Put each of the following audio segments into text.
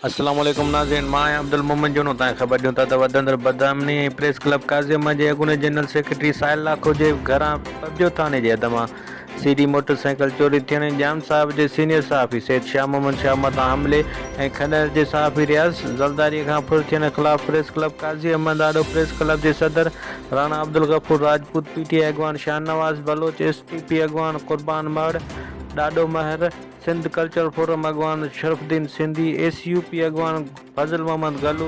السلام عليڪم ناظرين مان آهيان عبدالمومن جونو تان خبر ڏيون ٿا ته وڌندڙ بدامني ۽ پريس ڪلب قاضي احمد جي اڳوڻي جنرل سيڪريٽري ساحل لاکو جي گهران پبجو ٿاڻي جي حد مان سي ڊي موٽر سائيڪل چوري ٿيڻ ۽ ڄام صاحب جي سينيئر صحافي سيد شاهه محمد شاهه مٿان حملي ۽ کنڊر جي صحافي رياض زرداري کان ڦر ٿيڻ خلاف پريس ڪلب قاضي احمد آڏو پريس ڪلب جي صدر Rana Abdul Ghafoor Rajput P T I اڳواڻ Shahnawaz Baloch S T P اڳواڻ قربان مهڙ ڏاڏو مهر سنڌ ڪلچرل فورم اڳواڻ Sharaf Uddin Sindhi, S U P اڳواڻ فضل محمد گلو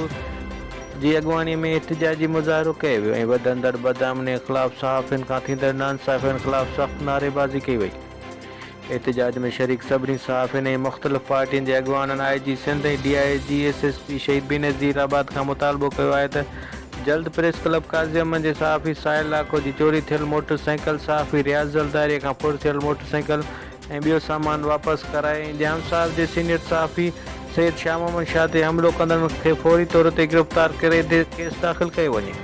جي اڳواڻي ۾ احتجاجي مظاهرو ڪيو ويو ۽ وڌندڙ بدامني خلاف صحافين کان ٿيندڙ ناانصافين خلاف سخت نعريبازي ڪئي وئي. احتجاج ۾ شريڪ سڀني صحافين ۽ مختلف پارٽين جي اڳواڻن آء جي Sindh ۽ D I G S S P Shaheed Benazirabad کان مطالبو ڪيو آهي ته جلد پريس ڪلب قاضي احمد جي صحافي ساحل لاکو جي چوري ٿيل موٽر سائيڪل، صحافي رياض زرداري کان ڦر ٿيل موٽر سائيڪل ۽ ٻيو سامان واپس ڪرائي ۽ ڄام صاحب جي سينيئر صحافي سيد شاهه محمد شاهه تي حملو ڪندڙن کي فوري طور تي گرفتار ڪري ڪيس داخل ڪيو وڃي.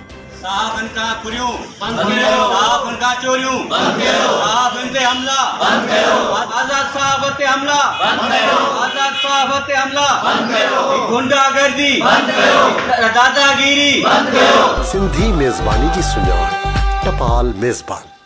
صحافين کان ڦريون بند ڪيو، صحافين کان چوريون بند ڪيو، صحافين تي حملا بند ڪيو، آزاد صحافت تي حملا بند ڪيو، آزاد صحافت تي حملا بند ڪيو، غنڊا گردي بند ڪيو، داداگيري بند ڪيو. سنڌي ميزباني جي سڃاڻ ٽپال ميزبان.